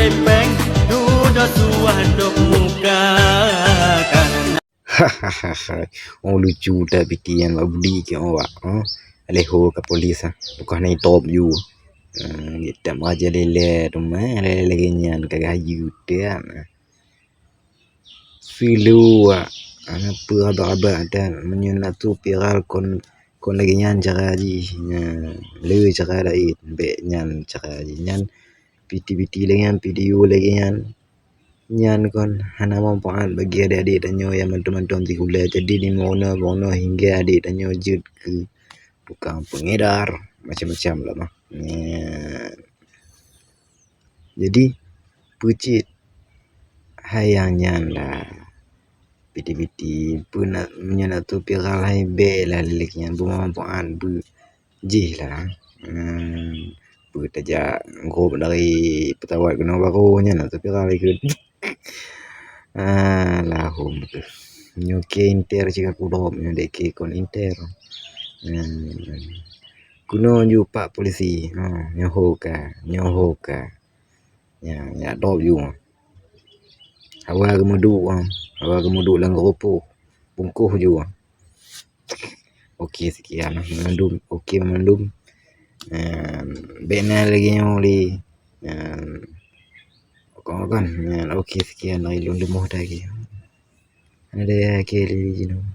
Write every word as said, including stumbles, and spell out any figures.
Péng dudoe suah dok muka. Oh, lucu that piti nyan bak budi keu awak, oh. Leho ka polis ah, bukan na itop ju. Hmm, kita meraja lele tu mah, lele lagi nyan ka gayu tian. Silu ah, ana peue abak-abak dan meunyoe na tu viral kon, kon lagi nyan cara jih. Nyan, le cara lain, bek nyan cara jih. Nyan piti-piti lagi nyan, video lagi nyan. Nyan kon hana manfaat bagi adik-adik tanyoe nyang mantong-mantong sikula. Jadi, di meurunoe-meurunoe hingga adik tanyoe jeuet keu tukang pengedar, macam-macam lah mah. Nyan. Jadi, peue cit hai nyang nyan lah. Piti-piti, peue na, meunyoe na tu viral hai bek lah lelek nyan, beumanfaat, beu jih lah. Hmm, peue tajak grup dari pesawat keunoe barô nyan, tapi ralai keu. Ah, lahom keuh. Nyoe keu inter cit ka kudop, nyoe dek keu kon inter. Hmm. Keunoe ju pak polisi. Ha, nyoe ho ka, nyoe ho ka. Nya, nya dop ju. Hawa geumeuduek, ha. Hawa geumeuduek lam geurupuk. Bungkôh ju. Oke, sekian lah mandum. Oke, mandum. Em, bek na lagi nyoe lé. Em, kon, kon. Em, oke, sekian dari lôn, leumoh that lagi. Ada ya, oke, lé jinoe.